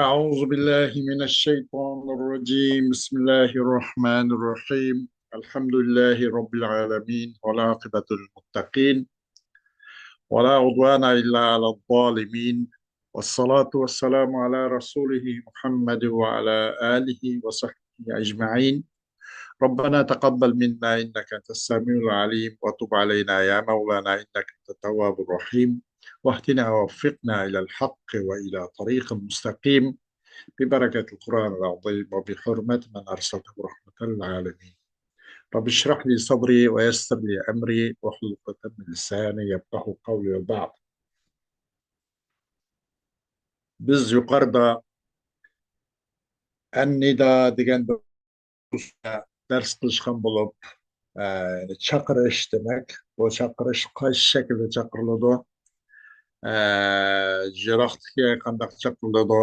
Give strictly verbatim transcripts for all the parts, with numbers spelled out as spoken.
أعوذ بالله من الشيطان الرجيم. بسم الله الرحمن الرحيم. الحمد لله رب العالمين، والعاقبة للمتقين، ولا عدوان إلا على الظالمين، والصلاة والسلام على رسوله محمد وعلى آله وصحبه أجمعين. ربنا تقبل منا إنك أنت السميع العليم، وتب علينا يا مولانا إنك أنت التواب الرحيم، واهدنا ووفقنا إلى الحق وإلى طريق مستقيم، ببركة القرآن العظيم وبحرمة من أرسلته رحمة للعالمين. رب اشرح لي صدري ويسر لي أمري واحلل عقدة من لساني يفقهوا قولي وبعد. بىز يۇقىرىدا ئەن-نىدا دېگەن دەرس قىلىشقان بولۇپ، ئە، چاقىرىش دېمەك. بۇ چاقىرىش قايسى شەكىلدە چاقىرىلىدۇ؟ ئە، يىراقتىكى قانداق چاقىرىلىدۇ؟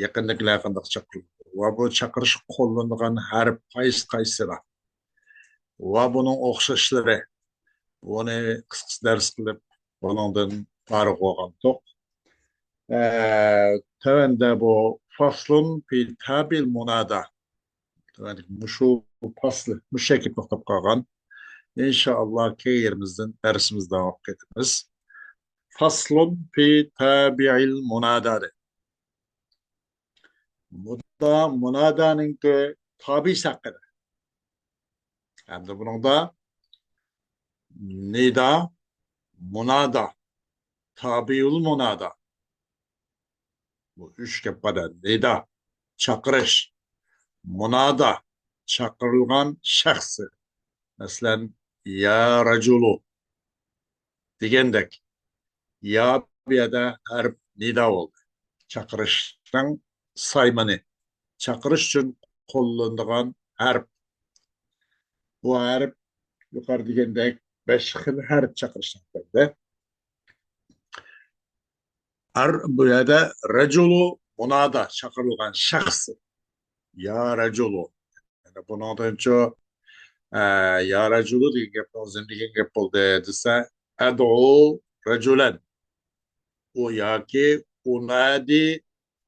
يېقىندىكىلەر قانداق چاقىرىلىدۇ؟ ۋە بۇ چاقىرىشقا قوللىنىدىغان ھەرپ قايسى قايسىلار؟ ۋە بۇنىڭ ئوخشاشلىرى. بۇنى قىسقىچە دەرس قىلىپ، بۇنىڭدىن پارىغ بولغانتۇق. ئە، تۆۋەندە بۇ فصل في تابع المنادى. تۆۋەندىكى مۇشۇ پاسلى، مۇشۇ يەرگە توختاپ قالغان. ئىنشائاللا، كېيىن يېرىمىزدىن دەرسىمىزنى داۋام قىلىمىز. فصل في تابع المنادى. بۇدا مۇنادانىڭكى تابىسى ھەققىدە. ھەمدە بۇنىڭدا نىدا، مۇنادا، تابىئۇل مۇنادا. بۇ ئۈچ گەپ بار. نىدا، چاقىرىش. مۇنادا، چاقىرىلغان شەخس. مەسىلەن، يا رەجۇلۇ دېگەندەك. يا بۇ يەردە ھەرپ نىدا بولدى. چاقىرىشنىڭ سايمىنى. چاقىرىش ئۈچۈن قوللىنىدىغان ھەرپ. بۇ ھەرپ يۇقىرى دېگەندەك بەش خىل ھەرپ چاقىرىشنىڭ ئىچىدە. ئەر بۇ يەردە رەجۇلۇ مۇنادا، چاقىرىلغان شەخس. يا رەجۇلۇ. يەنى بۇنىڭدىنچۇ، ئە، يا رەجۇلۇ دېگەن گەپنى ئۇزۇن دېگەن گەپ بولدى دېسە، ئەدئۇ رەجۇلەن. ئۇ ياكى ئۇنادى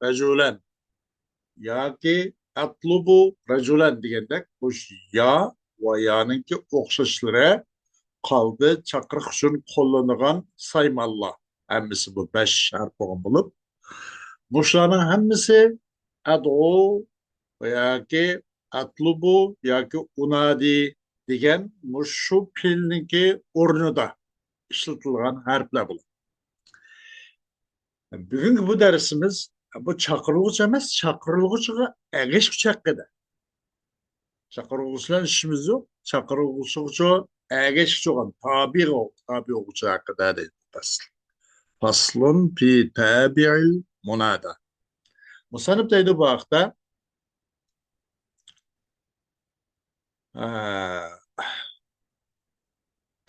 رەجۇلەن ياكى ئەتلۇبۇ رەجۇلەن دېگەندەك، مۇشۇ يا ۋە يانىڭكى ئوخشاشلىرى قالدى چاقىرىق ئۈچۈن قوللىنىدىغان سايمانلار. ھەممىسى بۇ بەش ھەرپ بولغان بولۇپ، مۇشۇلارنىڭ ھەممىسى ئەدئۇ ياكى ئەتلۇبۇ ياكى ئۇنادى دېگەن مۇشۇ پېئىلنىڭكى ئورنىدا ئىشلىتىلغان ھەرپلەر بولىدۇ. بۈگۈنكى بۇ دەرسىمىز بۇ چاقىرىلغۇچى ئەمەس، چاقىرىلغۇچىغا ئەگەشكۈچى ھەققىدە. چاقىرىلغۇچى بىلەن ئىشىمىز يوق. چاقىرىلغۇچىغا ئەگەشكۈچى بولغان تابىئ، تابىئ بولغۇچى ھەققىدە دەيدۇ. فصل. فصل في تابع المنادى. مۇسەننىپ دەيدۇ بۇ ھەقتە. ئە،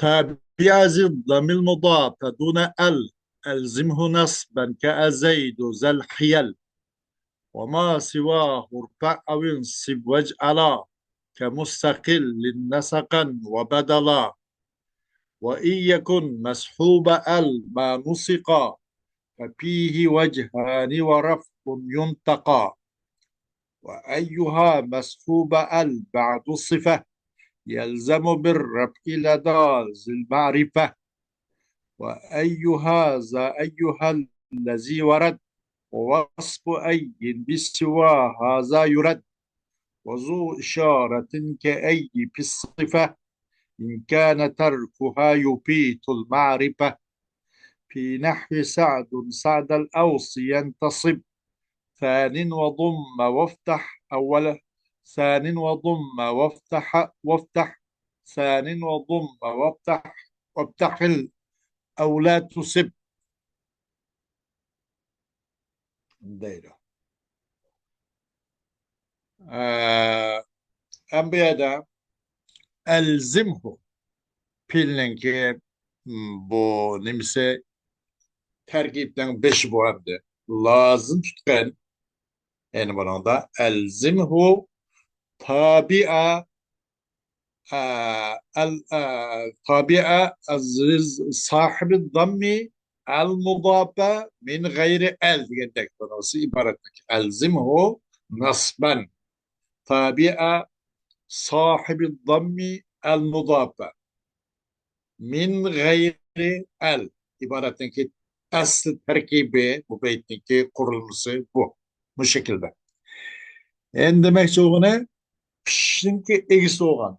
تابع ذي الضم المضاف دون ال، ألزمه نصبا كأزيد ذا الحيل. وما سواه ارفع أو انصب واجعلا، كمستقل نسقا وبدلا. وإن يكن مصحوب ال ما نسقا، ففيه وجهان ورفع ينتقى. وأيها مصحوب ال بعد صفة، يلزم بالرفع لدى ذي المعرفة. وأيها ذا أيها الذي ورد، ووصف أي بسوى هذا يرد. وذو إشارة كأي في الصفة، إن كان تركها يفيت المعرفة. في نحو سعد سعد الأوس ينتصب. ثان وضم وافتح أول، ثان وضم وافتح، وافتح، ثان وضم وافتح، وافتح الأولى تصب. دەيدۇ. ئە، ئەم بۇ يەردە ئەلزىمھۇ پېئىلنىڭكى، م، بۇ نېمىسى، تەركىبنىڭ بېشى بۇ ئەمدى. لازىم تۇتقىن. يەنى بۇنىڭدا ئەلزىمھۇ تابىئە ئە، ئەل، ئە، تابىئە ئەزىز ساھىبى داممى ئەل مۇداپە مىن غەيرى ئەل دېگەندەك، بۇنىڭسى ئىبارەتلىك. ئەلزىمھۇ نەسبەن. تابىئە ساھىبى داممى ئەل مۇداپە. مىن غەيرى ئەل ئىبارەتنىڭكى ئەسلى تەركىبى، بۇ بەيتنىڭكى قۇرۇلمىسى بۇ. بۇ شەكىلدە. ئەمدى دېمەكچى بولغىنى، پىشنىڭكى ئىگىسى بولغان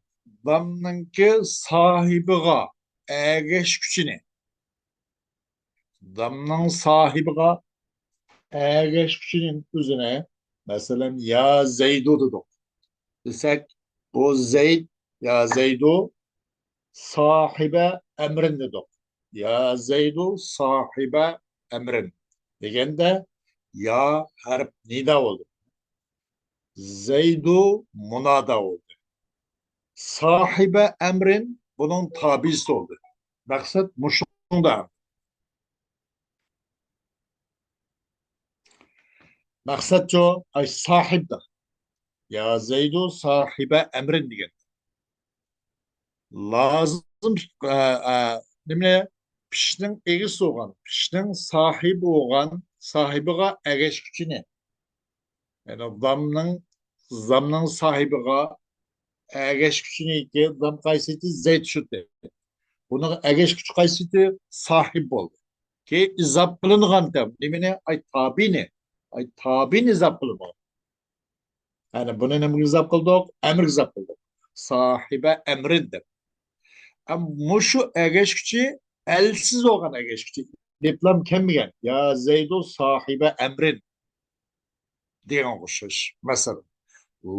دامنىڭكى ساھىبىغا ئەگەشكۈچىنى، دامنىڭ ساھىبىغا ئەگەشكۈچىنىڭ ئۆزىنى، مەسىلەن، يا زەيدۇ دېدۇق. دېسەك، بۇ زەيد، يا زەيدۇ ساھىبە ئەمرىن دېدۇق. يا زەيدۇ ساھىبە ئەمرىن دېگەندە، يا ھەرپ نىدا بولدى. زەيدۇ مۇنادا بولدى. ساھىبە ئەمرىن بۇنىڭ تابىئىسى بولدى. مەقسەت مۇشۇڭدا. مەقسەتچۇ؟ ئاي، ساھىبدا. يا زەيدۇ ساھىبە ئەمرىن دېگەن. لازىم تۇت-، ئە، ئە، نېمە؟ پىشنىڭ ئىگىسى بولغان، پىشنىڭ ساھىبى بولغان، ساھىبىغا ئەگەشكۈچىنى. يەنى زامنىڭ، زامنىڭ ساھىبىغا ئەگەشكۈچىنىڭكى زام قايسىتى؟ زەيد شۇتى. بۇنىڭغا ئەگەشكۈچى قايسىتى؟ ساھىب بولدى. كېيىن ئىزاپ قىلىنغان دەپ نېمىنى؟ ئاي، تابىنى. ئاي، تابىنى ئىزاپ قىلىنغان. يەنى بۇنى نېمىگە ئىزاپ قىلدۇق؟ ئەمرگە ئىزاپ قىلدۇق. ساھىبە ئەمرىن دەپ. ئەم، مۇشۇ ئەگەشكۈچى ئەلسىز بولغان ئەگەشكۈچى. ئېلىپلام كەلمىگەن. يا زەيدۇ ساھىبە ئەمرىن دېگەنگە ئوخشاش. مەسىلەن،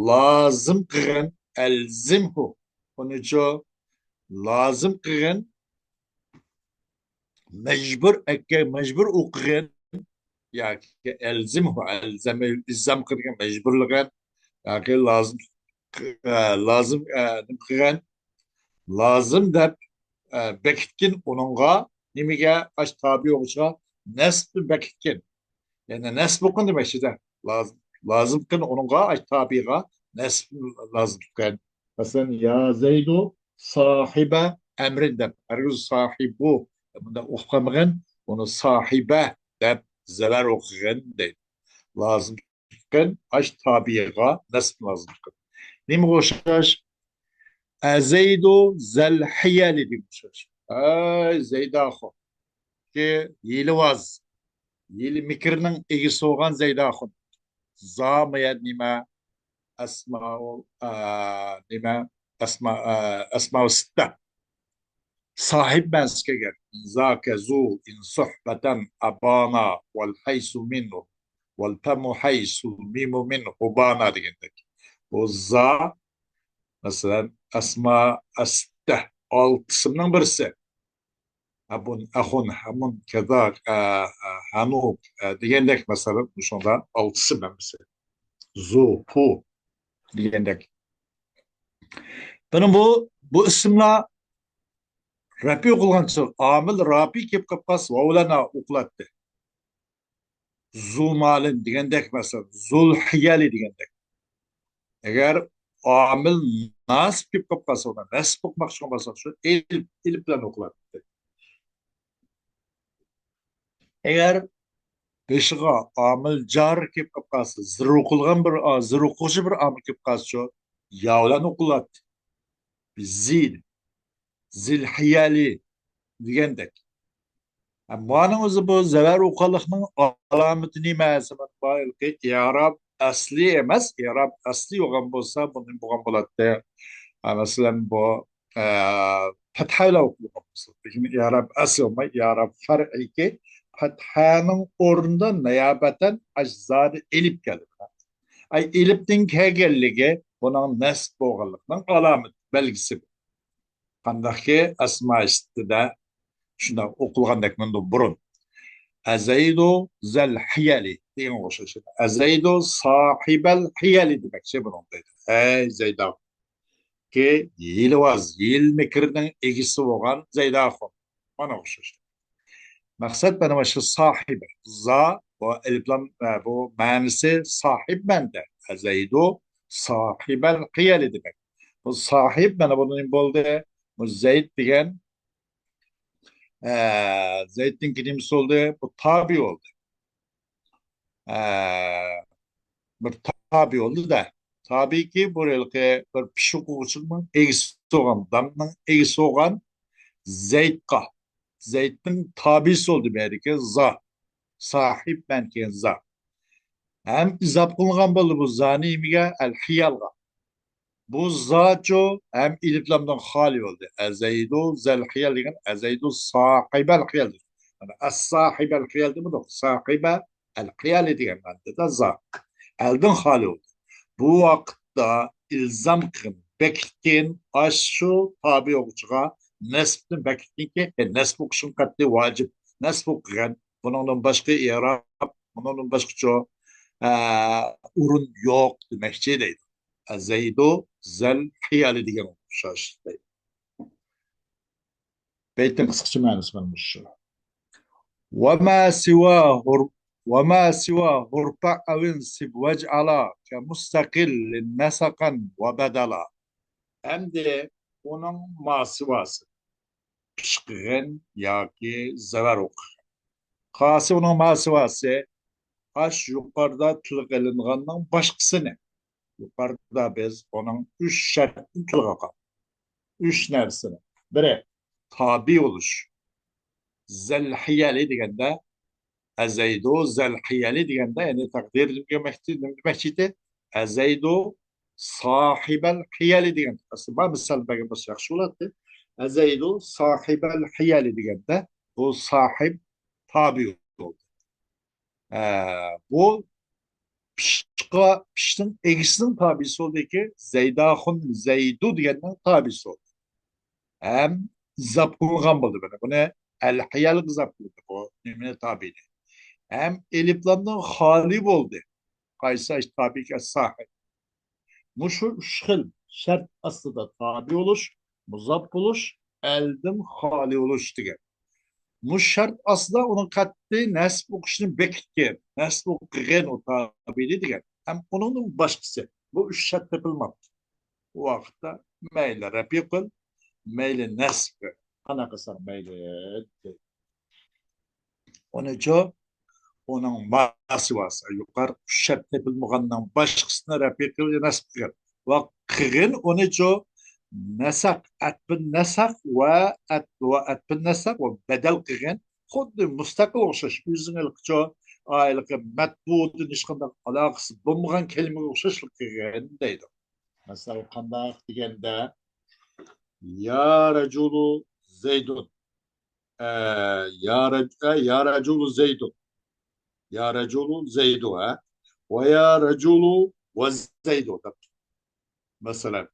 لازىم قىلغىن، ئەلزىمھۇ. ئۇنىچۇ؟ لازىم قىلغىن، مەجبۇر ئەككە، مەجبۇر ئوقۇغىن ياكى ئەلزىمھۇ، ئەلزەم، ئىلزام قىلغىن، مەجبۇرلىغىن ياكى لازىم، ئە، لازىم، ئە، نېمە قىلغىن، لازىم دەپ، ئە، بېكىتكىن ئۇنىڭغا. نېمىگە؟ ئاش تابىئ بولغۇچىغا نەسبنى بېكىتكىن. يەنى نەسب قىلغىن دېمەكچىدە. لازىم، لازىم قىلغىن ئۇنىڭغا، ئاش تابىئغا نەسب لازىم قىلغىن. مەسىلەن، يا زەيدۇ ساھىبە ئەمرىن دەپ، ھەرگىز ساھىبۇ مۇنداق ئوقۇپ قالمىغىن، ئۇنى ساھىبە دەپ زەۋەر ئوقۇغىن دەيدۇ. لازىم قىلغىن، ئاش تابىئغا نەسب لازىم قىلغىن. نېمىگە ئوخشاش؟ ئەزەيدۇ زەل ھىيەلى دېگەن ئوخشاش. ئەي زەيداخۇن، كى ھىيلىۋاز، ھىيلە مىكىرنىڭ ئىگىسى بولغان زەيداخۇن. زا مۇيەد نېمە؟ ئەسماۇ، ئە، نېمە؟ ئەسما، ئە، ئەسماۇ سىتتە. ساھىب مەنىسى كەلگەن. زاكە زۇ ئىن سۇھبەتەن ئەبانا ۋەل ھەيسۇ مىنۇ ۋەل پەمۇ ھەيسۇ مىمۇ مىن ھۇبانا دېگەندەك. بۇ زا، مەسىلەن، ئەسما ئەستە، ئالتە ئىسىمنىڭ بىرسى. ئەبۇن، ئەخۇن، ھەمۇن، كەزا، ئە، ئە، ھەنۇ، ئە، دېگەندەك، مەسىلەن، مۇشۇنداق ئالتە ئىسىم ھەممىسى. زۇ، پۇ دېگەندەك. بۇنىڭ بۇ، بۇ ئىسىملار رەپئى ئوقۇلغانچە ئامىل رابىئ كېلىپ قالسا ۋاۋ بىلەن ئوقۇلاتتى. زۇ مالىن دېگەندەك، مەسىلەن، زۇل ھىيەلى دېگەندەك. ئەگەر ئامىل ناسىب كېلىپ قالسا، ئۇنى نەسب ئوقۇماقچى بولسا، شۇ ئېلىپ، ئېلىپ بىلەن ئوقۇلاتتى. ئەگەر بېشىغا ئامىل جار كېلىپ قالسا، زىر ئوقۇلغان بىر، زىر ئوقۇغۇچى بىر ئامىل كېلىپ قالسا، شۇ يا بىلەن ئوقۇلاتتى. زىل، زىل ھىيەلى دېگەندەك. ھە، مانىڭ ئۆزى بۇ زەۋەر ئوقۇغانلىقنىڭ ئالامىتى نېمە دېسە، مانا بۇ ھېلىقى ئىئراب ئەسلى ئەمەس، ئىئراب ئەسلى بولغان بولسا، بۇ نېمە بولغان بولاتتى؟ ھە، مەسىلەن، بۇ، ئە، پەتھە بىلەن ئوقۇلغان بولسا. لېكىن ئىئراب ئەسلى بولماي، ئىئراب پەرئىيكى پەتھەنىڭ ئورنىدا نىيابەتەن ئاش زانى ئېلىپ كەلدى. ئاي، ئېلىپتىن كەلگەنلىكى بۇنىڭ نەسب بولغانلىقىنىڭ ئالامىتى، بەلگىسى. قانداقكى ئەسما ئىستىدە شۇنداق ئوقۇلغاندەك مۇندىن بۇرۇن. ئەزەيدۇ زەل ھىيەلى دېگەنگە ئوخشاش. ئەزەيدۇ ساھىبەل ھىيەلى دېمەكچى بۇنىڭ دەيدۇ. ھەي زەيداخۇن. كى ھىيلىۋاز، ھىيلە مىكىرنىڭ ئىگىسى بولغان زەيداخۇن. مانا ئوخشاش. مەقسەت مانا شۇ ساھىبە. زا، بۇ ئەلىپلام، ئە، بۇ مەنىسى ساھىب مەندە. ئەزەيدۇ ساھىبەل ھىيەلى دېمەك. بۇ ساھىب مانا بۇ نېمە بولدى؟ بۇ زەيد دېگەن ئە، زەيدنىڭكى نېمىسى بولدى؟ بۇ تابىئى بولدى. ئە، بىر تابىئى بولدى-دە. تابىئىكى، بۇ ھېلىقى بىر پىششىق ئوقۇغۇچىنىڭ ئىگىسى بولغان، دامنىڭ ئىگىسى بولغان زەيدقا، زەيدنىڭ تابىئىسى بولدى بۇ يەردىكى زا. ساھىب مەنكىن زا. ھەم ئىزاپ قىلىنغان بولدى بۇ زانى نېمىگە؟ ئەل خىيالغا. بۇ زاچۇ ھەم ئېلىپلامدىن خالىي بولدى. ئەزەيدۇ زەل خىيال دېگەن، ئەزەيدۇ ساھىبەل خىيال دېگەن. مانا ئەس ساھىبەل خىيال دېمىدۇق. ساھىبە ئەل خىيالى دېگەن مەنىدە زا. ئەلدىن خالىي بولدى. بۇ ۋاقىتتا ئىلزام قىلغىن، بەكىتكىن، ئاشۇ تابىئى ئوقۇغۇچىغا نەسبنى بەكىتكىنكى، ئە، نەسب ئوقۇشنىڭ قەتئىي ۋاجىپ. نەسب ئوقۇغىن. بۇنىڭدىن باشقا ئىئراب، بۇنىڭدىن باشقىچە، ئە، ئورۇن يوق دېمەكچى دەيدۇ. ئەزەيدۇ زەل خىيالى دېگەن ئوخشاش دەيدۇ. بەيتنىڭ قىسقىچە مەنىسى مانا مۇشۇ. وما سواه، وما سواه ارفع أو انصب واجعلا كمستقل نسقا وبدلا. ئەمدى ئۇنىڭ ماسىۋاسى، پىشقىغىن ياكى زەۋەر ئوقۇغىن. قاسى ئۇنىڭ ماسىۋاسى، ئاش يۇقىرىدا تىلغا ئېلىنغاننىڭ باشقىسىنى. يۇقىرىدا بىز ئۇنىڭ ئۈچ شەرتىنى تىلغا ئالغان. ئۈچ نەرسىنى. بىرى، تابىئى بولۇش. زەل خىيالى دېگەندە، ئەزەيدۇ زەل خىيالى دېگەندە، يەنى تەقدىر دېمەكچى، نېمە دېمەكچى ئىدى؟ ئەزەيدۇ ساھىبەل خىيالى دېگەن. ئەسلى بار مىسال بەرگەن بولسا ياخشى بولاتتى. ئەزەيدۇ ساھىبەل خىيالى دېگەندە، بۇ ساھىب تابىئى بولدى. ئە، بۇ پىشقا، پىشنىڭ ئىگىسىنىڭ تابىئىسى بولدىكى، زەيداخۇن زەيدۇ دېگەننىڭ تابىئىسى بولدى. ھەم ئىزاپ قىلغان بولدى بۇنى. بۇنى ئەل خىيالغا ئىزاپ قىلدى بۇ نېمىنى، تابىئىنى. ھەم ئېلىپلامدىن خالىي بولدى. قايسى؟ تابىئىكى ساھىب. مۇشۇ ئۈچ خىل شەرت ئاستىدا تابىئى بولۇش، مۇزاپ بولۇش، ئەلدىن خالىي بولۇش دېگەن. مۇشۇ شەرت ئاستىدا ئۇنىڭ قەتئىي نەسب ئوقۇشنى بېكىتكىن، نەسب ئوقۇغىن ئۇ تابىئىنى دېگەن. ھەم ئۇنىڭدىن باشقىسى. بۇ ئۈچ شەرت تېپىلماپتۇ. ئۇ ۋاقىتتا مەيلى رەپئى قىل، مەيلى نەسب قىل. قانداق قىلساڭ مەيلى دەيدۇ. ئۇنىچۇ ئۇنىڭ ماسىۋاسى، يۇقىرى ئۈچ شەرت تېپىلمىغاننىڭ باشقىسىنى رەپئى قىل، نەسب قىلغىن. ۋە قىلغىن ئۇنىچۇ نەسەق، ئەتپىن نەسەق ۋە ئەت-، ۋە ئەتپىن نەسەق ۋە بەدەل قىلغىن. خۇددى مۇستەقىل ئوخشاش، ئۆزىڭ ھېلىقىچۇ، ھېلىقى مەتبۇئۇدىن ھېچقانداق ئالاقىسى بولمىغان كەلىمىگە ئوخشاشلا قىلغىن دەيدۇ. مەسىلەن، قانداق دېگەندە، يا رەجۇلۇ زەيدۇن. ئە، يا رەج-، ئە، يا رەجۇلۇ زەيدۇن. يا رەجۇلۇ زەيدۇ، ھە؟ ۋە يا رەجۇلۇ ۋە زەيدۇ دەپ. مەسىلەن،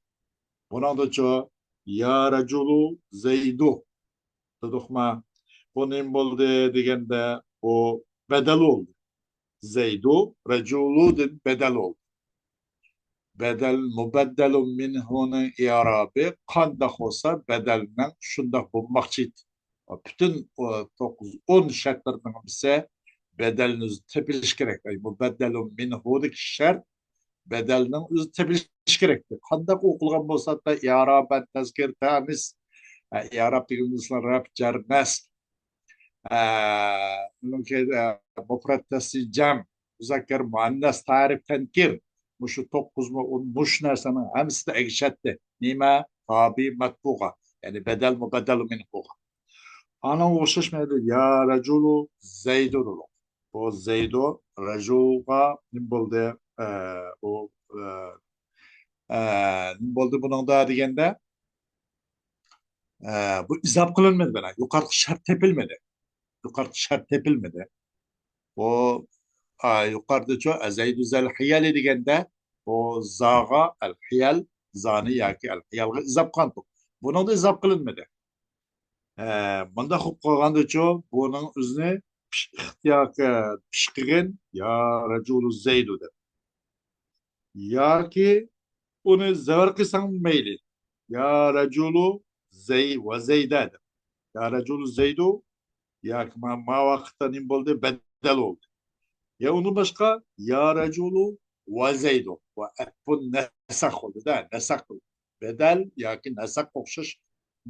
بۇنىڭدىچۇ، يا رەجۇلۇ زەيدۇ دېدۇقما؟ بۇ نېمە بولدى دېگەندە، بۇ بەدەل بولدى. زەيدۇ رەجۇلۇدىن بەدەل بولدى. بەدەل مۇبەددەلۇ مىنھۇنىڭ ئىئرابى قانداق بولسا، بەدەلنىڭ شۇنداق بولماقچى ئىدى. پۈتۈن ئو-، توققۇز، ئون شەرتلىرىنىڭ ھەممىسى بەدەلنى ئۆزى تېپىلىشى كېرەك. ئەي، مۇبەددەلۇ مىنھۇدىكى شەرت بەدەلنىڭ ئۆزى تېپىلىشى كېرەكتى. قانداق ئوقۇلغان بولسا، ئىئرابەن تەزكىر تەنىس. ئە، ئىئراب دېگىنىمىز رەپ، جەر، نەسب. ئە، ئۇنىڭكى، ئە، مۇپرەت تەسلىي جەم، مۇزەككەر مۇئەننەس، تەرىپ تەنكىر. مۇشۇ توققۇزمۇ ئون، مۇشۇ نەرسىنىڭ ھەممىسىدە ئەگىشەتتى. نېمە؟ تابىئى مەتبۇغا. يەنى بەدەل مۇبەددەلۇ مىنھۇغا. ئانىڭغا ئوخشاش مەنىدە يا رەجۇلۇ زەيدۇ دېدۇق. بۇ زەيدۇ رەجۇلغا نېمە بولدى؟ ئە، ئۇ، ئە، ئە، نېمە بولدى بۇنىڭدا دېگەندە، ئە، بۇ ئىزاپ قىلىنمىدى مانا. يۇقىرىقى شەرت تېپىلمىدى. يۇقىرىقى شەرت تېپىلمىدى. بۇ، ئا، يۇقىرىدىچۇ، ئەزەيدۇ زەل خىيالى دېگەندە، بۇ زاغا ئەل خىيال، زانى ياكى ئەل خىيالغا ئىزاپ قىلغانتۇق. بۇنىڭدا ئىزاپ قىلىنمىدى. ئە، مۇنداق قىلىپ قالغاندىچۇ، بۇنىڭ ئۆزىنى پىش-، ئىختىيار، پىشقىغىن يا رەجۇلۇ زەيدۇ دەپ. ياكى ئۇنى زەۋەر قىلساڭ مەيلى. يا رەجۇلۇ زەي-، ۋە زەيدە دەپ. يا رەجۇلۇ زەيدۇ ياكى ما، ما ۋاقىتتا نېمە بولدى؟ بەدەل بولدى. يا ئۇندىن باشقا، يا رەجۇلۇ ۋە زەيدۇ. ۋە ئەتپۇن نەسەق بولدى-دە، نەسەق بولدى. بەدەل ياكى نەسەق ئوخشاش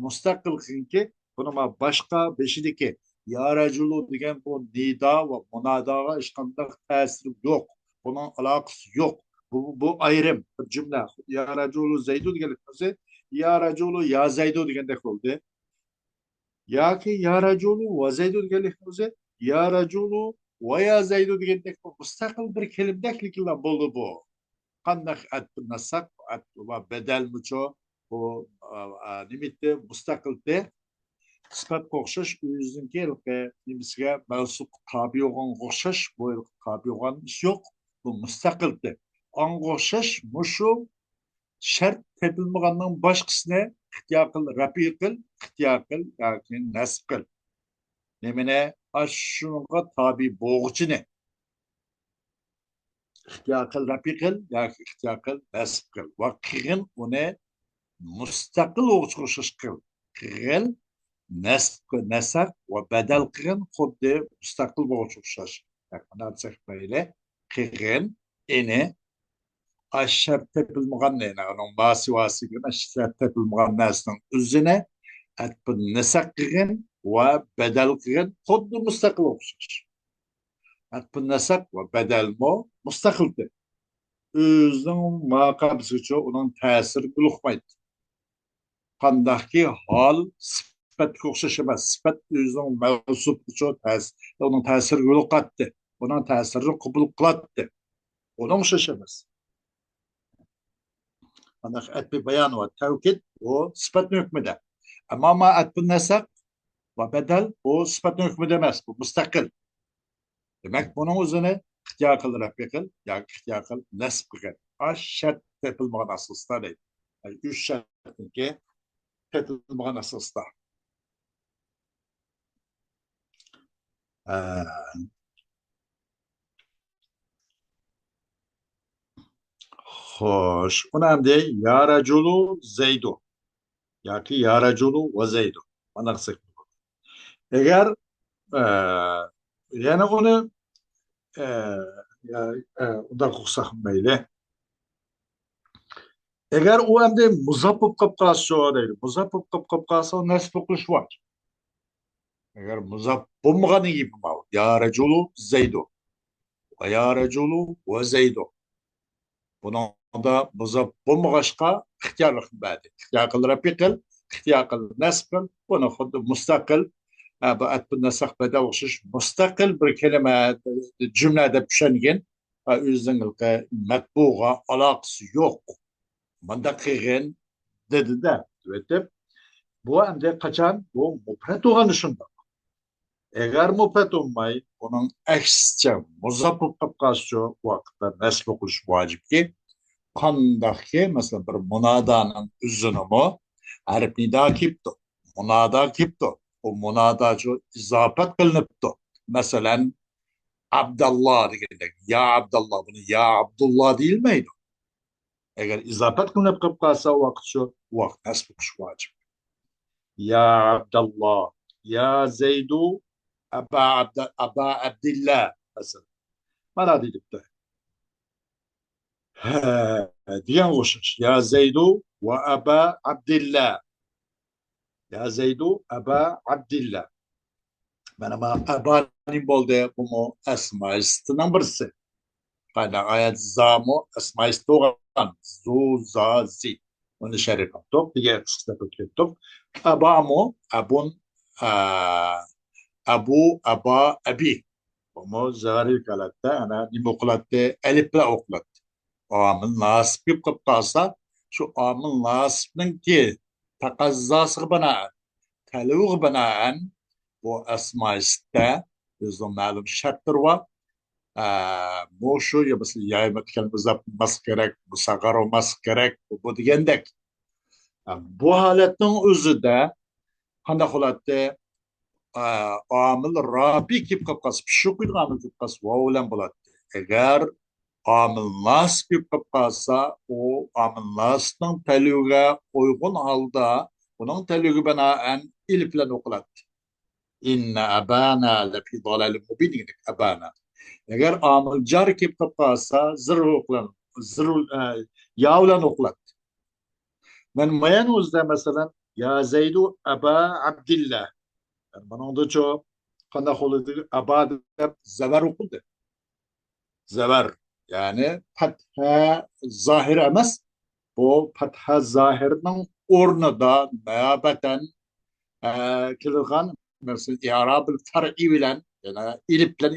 مۇستەقىل قىلغىنكى بۇنىڭ باشقا بېشىدىكى يا رەجۇلۇ دېگەن بۇ نىدا ۋە مۇناداغا ھېچقانداق تەسىرى يوق. بۇنىڭ ئالاقىسى يوق. بۇ، بۇ ئايرىم بىر جۈملە. يا رەجۇلۇ زەيدۇ دېگەنلىكنىڭ ئۆزى يا رەجۇلۇ يا زەيدۇ دېگەندەك بولدى. ياكى يا رەجۇلۇ ۋە زەيدۇ دېگەنلىكنىڭ ئۆزى يا رەجۇلۇ ۋە يا زەيدۇ دېگەندەك بىر مۇستەقىل بىر كەلىمىدەكلىكلا بولدى بۇ. قانداق ئەتپۇ نەسەق، ئەتپۇ ۋە بەدەلمۇچۇ؟ بۇ، ئا، ئا، نېمىتى؟ مۇستەقىلتى. سۈپەتكە ئوخشاش ئۆزىنىڭكى ھېلىقى نېمىسىگە، مەۋسۇپقا تابىي بولغانغا ئوخشاش، بۇ ھېلىقى تابىي بولغان ئىش يوق. بۇ مۇستەقىلتى. ئاڭغا ئوخشاش مۇشۇ شەرت تېپىلمىغاننىڭ باشقىسىنى ئىختىيار قىل، رەپئى قىل، ئىختىيار قىل ياكى نەسب قىل. نېمىنى؟ ئاشۇنىڭغا تابىي بولغۇچىنى. ئىختىيار قىل، رەپئى قىل ياكى ئىختىيار قىل، نەسب قىل. ۋە قىلغىن ئۇنى مۇستەقىل بولغۇچىغا ئوخشاش قىل. قىلغىن نەسب، نەسەق ۋە بەدەل قىلغىن خۇددى مۇستەقىل بولغۇچىغا ئوخشاش. مانا دېسەك مەيلى. قىلغىن ئېنى ئاش شەرت تېپىلمىغان، يەنى ئۇنىڭ ماسىۋاسى، شەرت تېپىلمىغان نەرسىنىڭ ئۆزىنى ئەتپۇ نەسەق قىلغىن ۋە بەدەل قىلغىن خۇددى مۇستەقىل ئوخشاش. ئەتپۇ نەسەق ۋە بەدەلمۇ مۇستەقىلدىر. ئۆزىنىڭ ماقابىسىچۇ ئۇنىڭ تەسىرى يولۇقمايدۇ. قانداقكى ھال سۈپەتكە ئوخشاش ئەمەس. سۈپەت ئۆزىنىڭ مەۋسۇپىچۇ تەس-، ئۇنىڭ تەسىرى يولۇقاتتى. ئۇنىڭ تەسىرىنى قوبۇل قىلاتتى. ئۇنىڭ ئوخشاش ئەمەس. قانداق ئەتپى بايان ۋە تەۋكىد بۇ سۈپەتنىڭ ھۆكمىدە. ئەمما ما ئەتپۇ نەسەق ۋە بەدەل بۇ سۈپەتنىڭ ھۆكمىدە ئەمەس، بۇ مۇستەقىل. دېمەك، بۇنىڭ ئۆزىنى ئىختىيار قىل، رەپئى قىل ياكى ئىختىيار قىل، نەسب قىلغىن. ئاش شەرت تېپىلمىغان ئاساستا دەيدۇ. يەنى ئۈچ شەرتنىڭكى تېپىلمىغان ئاساستا. ھە. خوش، ئۇنى ئەمدى يا رەجۇلۇ زەيدۇ ياكى يا رەجۇلۇ ۋە زەيدۇ. مانا قىلساق بولىدۇ. ئەگەر، ئە، يەنە ئۇنى، ئە، يا، ئە، ئۇنداق قىلساق مەيلى. ئەگەر ئۇ ئەمدى مۇزاپ بولۇپ قاپ قالسا دەيدۇ. مۇزاپ بولۇپ قاپ، قاپ قالسا نەسب قىلىش ۋاجىپ. ئەگەر مۇزاپ بولمىغاندىن كېيىن ماۋۇ يا رەجۇلۇ زەيدۇ ۋە يا رەجۇلۇ ۋە زەيدۇ. بۇنىڭدا مۇزاپ بولمىغاچقا ئىختىيارلىقنى بەردى. ئىختىيار قىل، رەپئى قىل، ئىختىيار قىل، نەسب قىل. بۇنى خۇددى مۇستەقىل، ئە، بۇ ئەتپۇ نەسەق بەدەل ئوخشاش مۇستەقىل بىر كەلىمە، جۈملە دەپ چۈشەنگىن. ئە، ئۆزىنىڭ مەتبۇغا ئالاقىسى يوق. مانداق قىلغىن دېدى-دە، دەپ ئېيتىپ. بۇ ئەمدى قاچان؟ بۇ مۇپرەت بولغاندا شۇنداق. ئەگەر مۇپرەت بولماي، ئۇنىڭ ئەكسىچە مۇزاپ بولۇپ قاپ قالسىچۇ، ۋاقىتتا نەسب قىلىش ۋاجىپكى. قانداقكى، مەسىلەن، بىر مۇنادانىڭ ئۆزىنىمۇ ھەرپ نىدا كېلىپتۇ، مۇنادا كېلىپتۇ. ئۇ مۇناداچۇ ئىزاپەت قىلىنىپتۇ. مەسىلەن، ئابداللا دېگەندەك، يا ئابداللا، بۇنى يا ئابدۇللا دېيىلمەيدۇ. ئەگەر ئىزاپەت قىلىنىپ قېلىپ قالسا، ۋاقىت شۇ، ۋاقىت نەسب قىلىش ۋاجىپ. يا ئابداللا، يا زەيدۇ، ئەبا ئابد-، ئەبا ئابدىللا، مەسىلەن. مانا دېيىلىپتۇ. ھە، دېگەنگە ئوخشاش. يا زەيدۇ ۋە ئەبا ئابدىللا. يا زەيدۇ ئەبا ئابدىللا. مانا، مانا ئەبا نېمە بولدى؟ بۇمۇ ئەسمائى سىتتىنىڭ بىرسى. قايدا ئايەت زامۇ ئەسمائى سىتتە بولغان. زۇ، زا، زى. ئۇنى شەرھلەپ ئۆتتۇق. دېگەن قىسقىچە ئۆتۈپ كەتتۇق. ئەبامۇ، ئەبۇن، ئە، ئەبۇ، ئەبا، ئەبى. بۇمۇ زەرۇرىي ھالەتتە، ئەنە، نېمە ئوقۇلاتتى؟ ئەلىپ بىلەن ئوقۇلاتتى. ئامىل ناسىب كېلىپ قېلىپ قالسا، شۇ ئامىل ناسىبنىڭكى تەقەززاسىغا بىنائەن، تەلىپىگە بىنائەن، بۇ ئەسمائى سىتتە ئۆزىنىڭ مەلۇم شەرتلىرى بار. ئە، مۇشۇ يا مەسىلەن، يا مۇتەكەللىم ئىزاپە بولماسلىقى كېرەك، مۇسەغغەر بولماسلىقى كېرەك، بۇ، بۇ دېگەندەك. ئە، بۇ ھالەتنىڭ ئۆزىدە قانداق بولاتتى؟ ئە، ئامىل رابىئ كېلىپ قالسا، پېشىنى قويىدىغان ئامىل كېلىپ قالسا، ۋاۋ بىلەن بولاتتى. ئەگەر ئامىل ناسىب كېلىپ قالسا، ئۇ ئامىل ناسىبنىڭ تەلىپىگە ئۇيغۇن ھالدا، ئۇنىڭ تەلىپىگە بىنائەن ئېلىپ بىلەن ئوقۇلاتتى. ئىننە ئەبانا لەفى دالالىم مۇبىن دېگەندەك، ئەبانا. ئەگەر ئامىل جار كېلىپ قالسا، زىر بىلەن، زىر، ئە، يا بىلەن ئوقۇلاتتى. مەن مايان ئۆزىدە، مەسىلەن، يا زيد أبا عبد الله. يەنى بۇنىڭدىچۇ قانداق بولىدۇ؟ ئەبا دەپ زەۋەر ئوقۇلدى. زەۋەر، يەنى پەتھە زاھىر ئەمەس. بۇ پەتھە زاھىرنىڭ ئورنىدا نىيابەتەن، ئە، كېلىدىغان، مەسىلەن، ئىئرابىل پەرئىي بىلەن، يەنى ئېلىپ بىلەن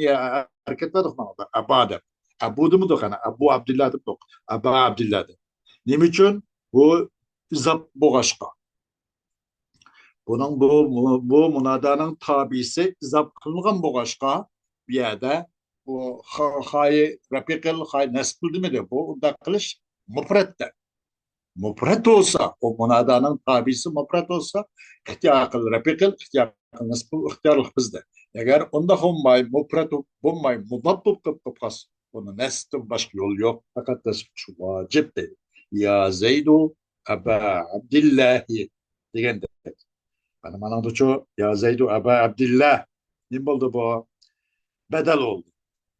ھەرىكەتلەندۇق مانا ئەبا دەپ. ئەبۇ دېمىدۇق، يەنى ئەبۇ ئابدۇللا دېدۇق. ئەبا ئابدۇللا دەپ. نېمە ئۈچۈن؟ بۇ ئىزاپ بولغاچقا. بۇنىڭ بۇ، بۇ مۇنادانىڭ تابىسى ئىزاپ قىلىنغان بولغاچقا، بۇ يەردە بۇ خا-، خايى رەپىقىل، خايى نەسب دېمىدى. بۇ ئۇنداق قىلىش مۇپرەتتە. مۇپرەت بولسا، ئۇ مۇنادانىڭ تابىسى مۇپرەت بولسا، ئىختىيار قىل رەپىقىل، ئىختىيار قىل نەسب، ئىختىيارلىق بىزدە. ئەگەر ئۇنداق بولماي، مۇپرەت بولماي، مۇداپ بولۇپ قېلىپ قالسا، بۇنى نەسبتىن باشقا يول يوق، پەقەت نەسب قىلىش ۋاجىپ دەيدۇ. يا زەيدۇ ئەبا ئابدىللاھى دېگەندەك. ئەنە مانىڭدىچۇ، يا زەيدۇ ئەبا ئابدىللا. نېمە بولدى بۇ؟ بەدەل بولدى.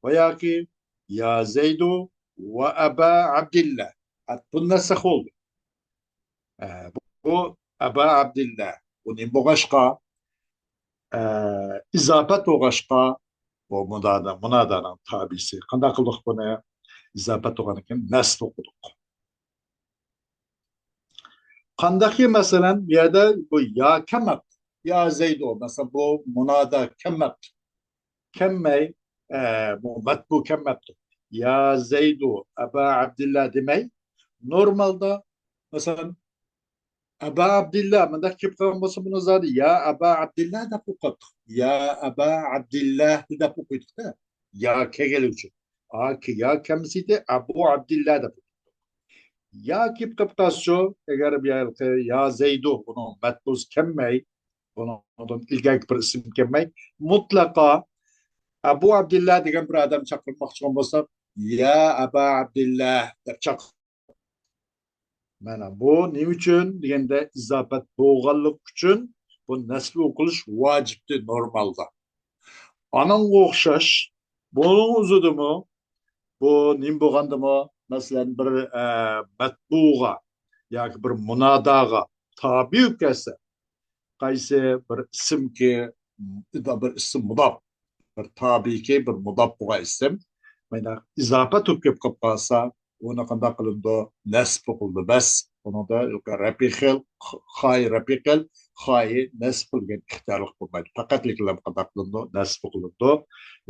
ۋە ياكى يا زەيدۇ ۋە ئەبا ئابدىللا. بۇ نەسخ بولدى. ئە، بۇ ئەبا ئابدىللا. بۇ نېمە بولغاچقا؟ ئە، ئىزاپەت بولغاچقا، بۇ مۇنادا، مۇنادانىڭ تابىسى. قانداق قىلدۇق بۇنى؟ ئىزاپەت بولغاندىكىن نەسب ئوقۇدۇق. قانداقكى، مەسىلەن، بۇ يەردە بۇ يا كەلمەپتۇ. يا زەيدۇ، مەسىلەن، بۇ مۇنادا كەلمەپتۇ. كەلمەي، ئە، بۇ مەتبۇ كەلمەپتۇ. يا زەيدۇ ئەبا ئابدىللا دېمەي، نورمالدا، مەسىلەن، ئەبا ئابدىللا مۇنداق كېلىپ قالغان بولسا، بۇنى زادى يا ئەبا ئابدىللا دەپ ئوقۇتتۇق. يا ئەبا ئابدىللا دەپ ئوقۇيتتۇق-دە. يا كەلگەنلىكى ئۈچۈن. ئا، يا كەلمىسىدى، ئەبۇ ئابدىللا دەپ ئوقۇتتۇق. يا كېلىپ قالسىچۇ، ئەگەر بۇ يەردىكى يا زەيدۇ، بۇنىڭ مەتبۇسى كەلمەي، بۇنىڭدىن ئىلگەركى بىر ئىسىم كەلمەي، مۇتلەقا ئەبۇ ئابدىللا دېگەن بىر ئادەم چاقىرماقچى بولساق، يا ئەبا ئابدىللا دەپ چاقىر. مانا بۇ نېمە ئۈچۈن دېگەندە، ئىزاپەت بولغانلىقى ئۈچۈن بۇ نەسب ئوقۇلۇش ۋاجىپتى نورمالدا. ئانىڭغا ئوخشاش، بۇنىڭ ئۆزىدىمۇ، بۇ نېمە بولغاندىمۇ، مەسىلەن، بىر، ئە، مەتبۇغا ياكى بىر مۇناداغا تابىي بولۇپ كەلسە، قايسى بىر ئىسىمكى، بىر ئىسىم مۇداپ، بىر تابىيكى، بىر مۇداپ بولغان ئىسىم، مانا ئىزاپەت بولۇپ كېلىپ قالسا، ئۇنى قانداق قىلىنىدۇ؟ نەسب قىلىنىدۇ. بەس، ئۇنىڭدا رەپىقىل، خاي رەپىقىل، خاي نەسب قىلغان ئىختىيارلىق بولمايدۇ. پەقەتلىكلا قانداق قىلىنىدۇ؟ نەسب قىلىنىدۇ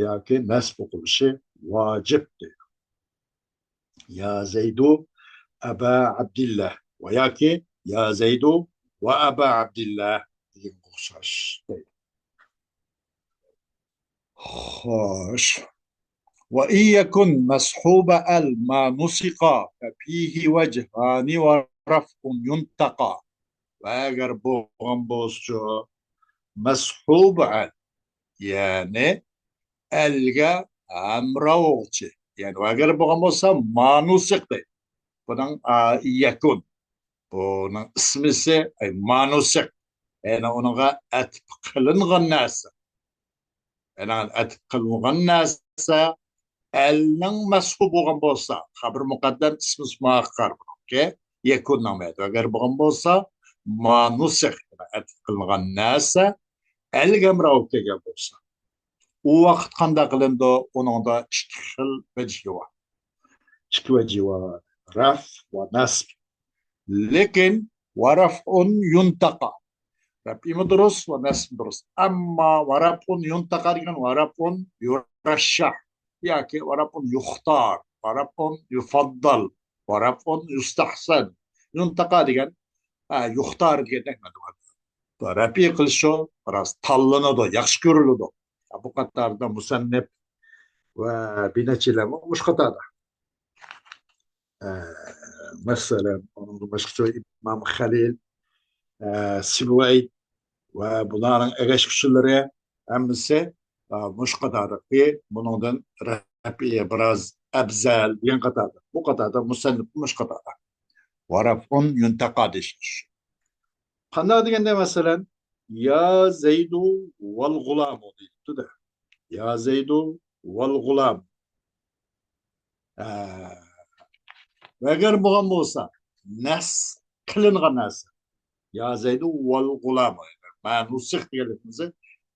ياكى نەسب قىلىشى ۋاجىپ دەيدۇ. يا زەيدۇ ئەبا ئابدىللا ۋە ياكى يا زەيدۇ ۋە ئەبا ئابدىللا دېگەنگە ئوخشاش. خوش. وإن يكن مصحوب أل ما نسق ففيه وجهان ورفع ينتقى. ۋە ئەگەر بولغان بولسىچۇ، مەسھۇب ئەل، يەنى ئەلگە ھەمراھ بولغۇچى. يەنى ئەگەر بولغان بولسا، ما نسق دەيدۇ. بۇنىڭ، ئا، يەكۇن. بۇنىڭ ئىسمىسى، ئەي، ما نسق. يەنى ئۇنىڭغا ئەتىپ قىلىنغان نەرسە. يەنى ئەتىپ قىلىنغان نەرسە ئەلنىڭ مەسھۇ بولغان بولسا، خەبىر مۇقەددەم ئىسمى مۇئەخخەر بۇنىڭكى، يەكۇننىڭ مەيدۇ. ئەگەر بولغان بولسا، ما نسق، ئەتىپ قىلىنغان نەرسە ئەلگە ھەمراھ بولۇپ كەلگەن بولسا، ئۇ ۋاقىت قانداق قىلىنىدۇ؟ ئۇنىڭدا ئىككى خىل ۋەجھى بار. ئىككى ۋەجھى بار. رەف ۋە نەسب. لېكىن ۋە رەفئۇن يۇنتەقا. رەفئىمۇ دۇرۇس ۋە نەسبمۇ دۇرۇس. ئەمما ۋە رەفئۇن يۇنتەقا دېگەن ۋە رەفئۇن يۇرەششەھ ياكى ۋە رەفئۇن يۇختار، ۋە رەفئۇن يۇفەددەل، ۋە رەفئۇن يۇستەھسەن. يۇنتەقا دېگەن، ھە، يۇختار دېگەندەك مەنىدە. رەپئى قىلىشى بىراز تاللىنىدۇ، ياخشى كۆرۈلىدۇ. بۇ قاتاردا مۇسەننىپ ۋە بىر نەچچىلەر مۇشۇ قاتاردا. ئە، مەسىلەن، ئۇنىڭدىن باشقىچۇ ئىمام خەلىل، ئە، سىبۋەي ۋە بۇلارنىڭ ئەگەشكۈچىلىرى ھەممىسى، ئە، مۇشۇ قاتاردىكى، بۇنىڭدىن رەپئى بىراز ئەپزەل دېگەن قاتاردا. بۇ قاتاردا مۇسەننىپ مۇشۇ قاتاردا. ۋە رەفئۇن يۇنتەقا دېيىش. قانداق دېگەندە، مەسىلەن، يا زەيدۇ ۋەل غۇلامۇ دېيىپتۇ-دە. يا زەيدۇ ۋەل غۇلام. ھە. ئەگەر بولغان بولسا، نەس قىلىنغان نەرسە. يا زەيدۇ ۋەل غۇلامۇ. مەنۇسىخ دېگەنلىكىمىز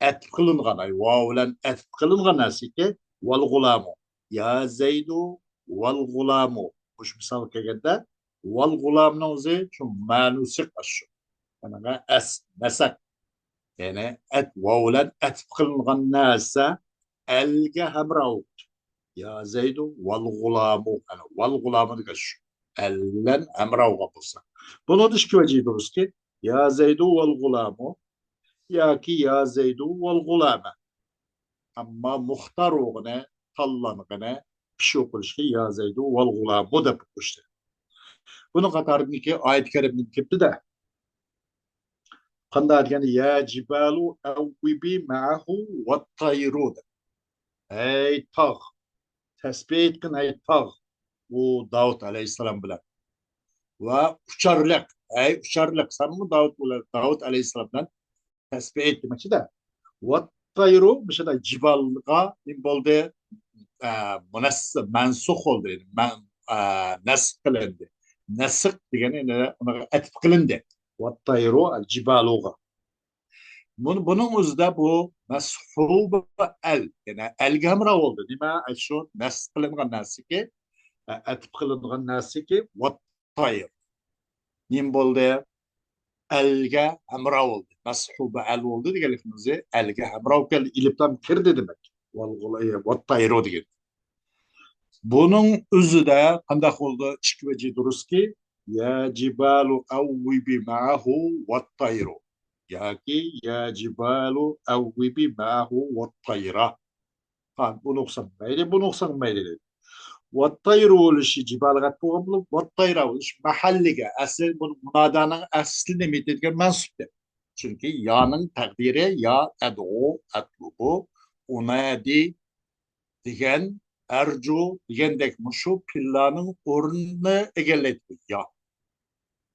ئەتىپ قىلىنغان، ئەي، ۋاۋ بىلەن ئەتىپ قىلىنغان نەرسىكى، ۋەل غۇلامۇ. يا زەيدۇ ۋەل غۇلامۇ. مۇشۇ مىسالغا كەلگەندە، ۋەل غۇلامنىڭ ئۆزى شۇ مەنۇسىخ ئاشۇ. يەنى ئەس، نەسەق. يەنى ئەت، ۋاۋ بىلەن ئەتىپ قىلىنغان نەرسە ئەلگە ھەمراھ بوپتۇ. يا زەيدۇ ۋەل غۇلامۇ. يەنى ۋەل غۇلامۇ دېگەن شۇ. ئەل بىلەن ھەمراھ بولغان بولسا. بۇنىڭدا ئىككى ۋەجى دۇرۇسكى، يا زەيدۇ ۋەل غۇلامۇ ياكى يا زەيدۇ ۋەل غۇلامە. ئەمما مۇختار بولغىنى، تاللانغىنى، پىشۇ قىلىشقى يا زەيدۇ ۋەل غۇلامۇ دەپ ئوقۇشتى. بۇنىڭ قاتارىدىكى ئايەت كەرىمدىن كېلىپتۇ-دە. قانداق دېگەندە، يا جىبالۇ ئەۋۋىبى مەئەھۇ ۋەت-تەيرۇ دەپ. ھەي تاغ، تەسبىھ ئېيتقىن، ھەي تاغ، ئۇ داۋۇت ئەلەيھىسسالام بىلەن. ۋە ئۇچارلىق، ھەي ئۇچارلىق، سەنمۇ داۋۇت بىلەن، داۋۇت ئەلەيھىسسالام بىلەن تەسبىھ ئېيت دېمەكچىدە. ۋەت-تەيرۇ، مۇشۇنداق جىبالغا نېمە بولدى؟ ئە، مۇنەس-، مەنسۇخ بولدى. مەن-، ئە، نەسخ قىلىندى. نەسخ دېگەن ئەنە ئۇنىڭغا ئەتىپ قىلىندى. ۋەت-تەيرۇ، جىبالۇغا. بۇن-، بۇنىڭ ئۆزىدە بۇ مەسھۇبە ئەل، يەنى ئەلگە ھەمراھ بولدى. نېمە؟ ئە، شۇ نەسخ قىلىنغان نەرسىكى، ئە، ئەتىپ قىلىنغان نەرسىكى، ۋەت-تەير. نېمە بولدى؟ ئەلگە ھەمراھ بولدى. مەسھۇبە ئەل بولدى دېگەنلىكىمىز ئەلگە ھەمراھ بولۇپ كەلدى. ئېلىپلام كىردى دېمەك. ۋەل-، ۋەت-تەيرۇ دېگەن. بۇنىڭ ئۆزىدە قانداق بولدى؟ ئىككى ۋەجى دۇرۇسكى، يا جىبالۇ ئەۋۋىبى مەئەھۇ ۋەت-تەيرۇ. ياكى يا جىبالۇ ئەۋۋىبى مەئەھۇ ۋەت-تەيرا. ھا، بۇنى ئوقۇساڭ مەيلى، بۇنى ئوقۇساڭ مەيلى دەيدۇ. ۋەت-تەيرۇ بولۇشى جىبالغا ئەتىپ بولغان بولۇپ، ۋەت-تەيرا بولۇشى مەھەللىگە. ئەسلى بۇنى مۇنادانىڭ ئەسلى نېمە دېگەن مەنسۇپ دەپ. چۈنكى يانىڭ تەقدىرى يا ئەدئۇ، ئەتلۇبۇ، ئۇنادى دېگەن، ئەرجۇ دېگەندەك مۇشۇ پېئىللارنىڭ ئورنىنى ئىگىلەيدۇ يا.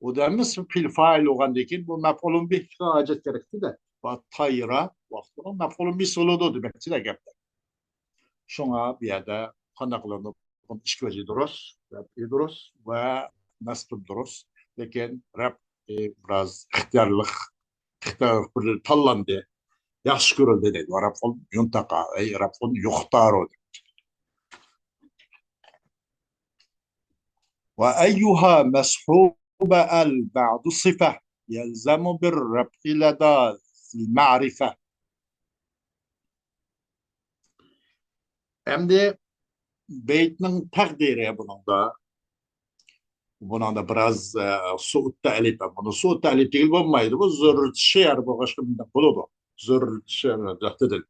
ئۇ دەممىسى پېئىل فائىل بولغاندىن كېيىن بۇ مەپئۇلۇن بىھقا ھاجەت كېرەكتى-دە. ۋەت-تەيرا ۋاقتىدا مەپئۇلۇن بىھسى بولىدۇ دېمەكچىدە گەپتە. شۇڭا بۇ يەردە قانداق قىلىنىدۇ؟ بۇنىڭ ئىككى ۋەجى دۇرۇس، رەپئى دۇرۇس ۋە نەسبى دۇرۇس. لېكىن رەپئى بىراز ئىختىيارلىق، ئىختىيارلىق بىر تاللاندى. ياخشى كۆرۈلدى دەيدۇ. رەپئۇن يۇنتەقا، ئەي رەپئۇن يۇختارۇ دەيدۇ. وأيها مسحوب ال بعد صفة يلزم بالرفع لدى المعرفة. ئەمدى بەيتنىڭ تەقدىرى بۇنىڭدا. بۇنىڭدا بىراز، ئە، سۇئۇت تەلىپ. بۇنى سۇئۇت تەلىپ دېگىلى بولمايدۇ. بۇ زۆرۈرىيەت شېئىر بولغاچقا مۇنداق بولىدۇ. زۆرۈرىيەت شېئىر جەھەتتىن.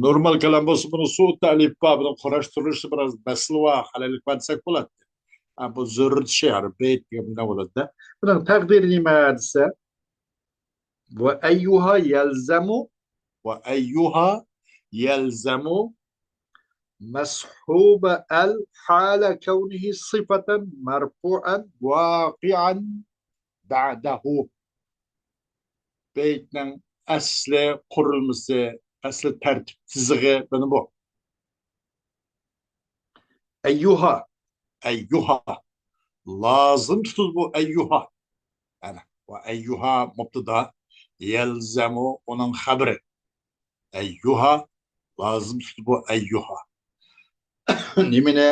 نورمال كالام بولسا بۇنى سۇئۇت تەلىپ بار، بۇنىڭ قۇراشتۇرۇلۇشىدا بىراز مەسىلە بار، خەلەللىك بار دېسەك بولاتتى. ئە، بۇ زۆرۈرىيەت شېئىر، بەيت دېگەن مۇنداق بولىدۇ. بۇنىڭ تەقدىرى نېمە دېسە، وأيها يلزم، وأيها يلزم مسحوب ال حال كونه صفة مرفوعا واقعا بعده. بەيتنىڭ ئەسلى قۇرۇلمىسى، ئەسلى تەرتىپ تىزىقى مانا بۇ. ئەييۇھا، ئەييۇھا. لازىم تۇتىدۇ بۇ ئەييۇھا. ئەنە، ۋە ئەييۇھا مۇبتىدا، يەلزەمۇ ئۇنىڭ خەبىرى. ئەييۇھا، لازىم تۇتىدۇ بۇ ئەييۇھا. نېمىنى؟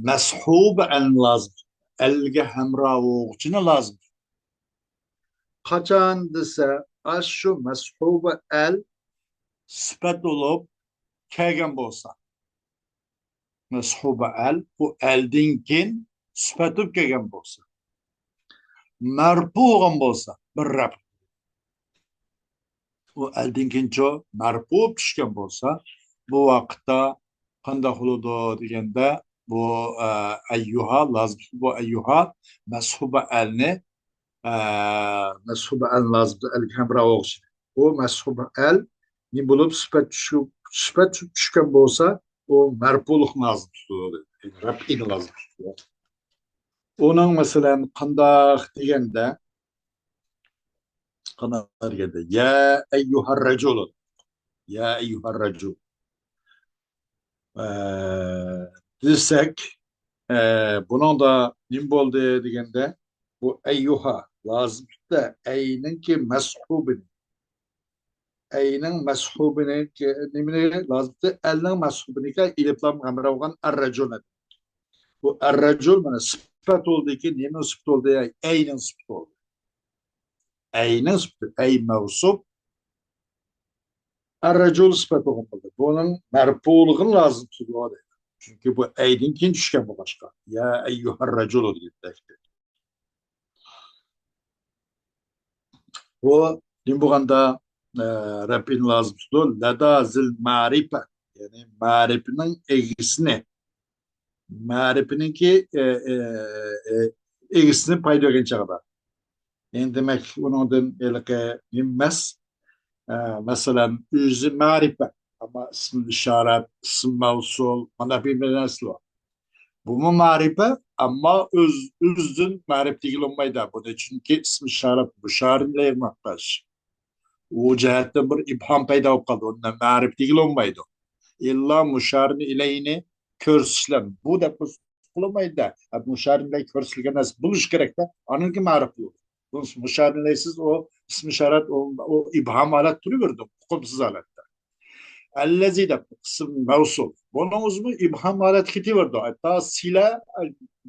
مەسھۇبە ئەلنى لازىم تۇتىدۇ. ئەلگە ھەمراھ بولغۇچىنى لازىم تۇتىدۇ. قاچان دېسە، ئاشۇ مەسھۇبە ئەل سۈپەت بولۇپ كەلگەن بولسا. مەسھۇبە ئەل، بۇ ئەلدىن كېيىن سۈپەت بولۇپ كەلگەن بولسا. مەرپۇ بولغان بولسا، بىر رەپ. ئۇ ئەلدىن كېيىنچۇ مەرپۇ بولۇپ چۈشكەن بولسا، بۇ ۋاقىتتا قانداق بولىدۇ دېگەندە، بۇ، ئە، ئەييۇھا لازىم، بۇ ئەييۇھا مەسھۇبە ئەلنى، ئە، مەسھۇبە ئەل لازىم، ئەلگە ھەمراھ بولغۇچى. بۇ مەسھۇبە ئەل نېمە بولۇپ سۈپەت چۈشۈپ، سۈپەت چۈشۈپ چۈشكەن بولسا، ئۇ مەرپۇلۇق لازىم تۇتۇلىدۇ. يەنى رەپئىنى لازىم تۇتۇلىدۇ. ئۇنىڭ مەسىلەن قانداق دېگەندە، قانداق دېگەندە، يا ئەييۇھەر رەجۇل. يا ئەييۇھەر رەجۇل. ئە، دېسەك، ئە، بۇنىڭدا نېمە بولدى دېگەندە، بۇ ئەييۇھا، لازىم تۇتتى. ئەينىڭكى مەسھۇبىنى. ئەينىڭ مەسھۇبىنى، نېمىنى لازىم تۇتتى؟ ئەلنىڭ مەسھۇبىنىكى ئېلىپلام ھەمراھ بولغان ئەررەجۇل. بۇ ئەررەجۇل مانا سۈپەت بولدىكى، نېمىنىڭ سۈپىتى بولدى؟ ئەينىڭ سۈپىتى بولدى. ئەينىڭ سۈپىتى، ئەي مەۋسۇپ. ئەررەجۇل سۈپەت بولغان بولدى. بۇنىڭ مەرپۇلۇقىنى لازىم تۇتىدۇ دەيدۇ. چۈنكى بۇ ئەيدىن كېيىن چۈشكەن بولغاچقا. يا ئەييۇھەررەجۇلۇ دېگەندەك. بۇ نېمە بولغاندا، ئە، رەپئىنى لازىم تۇتىدۇ؟ لەدا زىل مەرىپە. يەنى مەرىپىنىڭ ئىگىسىنى. مەرىپىنىڭكى، ئە، ئە، ئە، ئىگىسىنى پايدا بەرگەن چاغدا. يەنى دېمەك، ئۇنىڭدىن ھېلىقى نېمە ئەمەس. ئە، مەسىلەن، ئۆزى مەرىپە. ئەمما ئىسم ئىشارەت، ئىسم مەۋسۇل، مانا بىر نەرسىلەر بار. بۇمۇ مەرىپە، ئەمما ئۆز، ئۆزىدىن مەرىپە دېگىلى بولمايدۇ. بۇنى چۈنكى ئىسم ئىشارەت مۇشارىن ئىلەيھى مۇھتاج. ئۇ جەھەتتىن بىر ئىبھام پەيدا بولۇپ قالدى. ئۇنى مەرىپە دېگىلى بولمايدۇ. ئىللا مۇشارىن ئىلەيھىنى كۆرسىتىش بىلەن بۇ دەپ قىلىنمايدۇ. مۇشارىن ئىلەيھى كۆرسىتىلگەن نەرسە بولۇشى كېرەكتە. ئانىڭكى مەرىپە بولىدۇ. بۇ مۇشارىن ئىلەيھىسىز ئۇ ئىسم ئىشارەت، ئۇ، ئۇ ئىبھام ھالەت تۇرۇۋېرىدۇ. ئۇقۇمسىز ھالەتتە. ئەللەزى دەپ ئىسم مەۋسۇل. بۇنىڭ ئۆزىمۇ ئىبھام ھالەتكە كېتىۋېرىدۇ. ھەتتا سىلە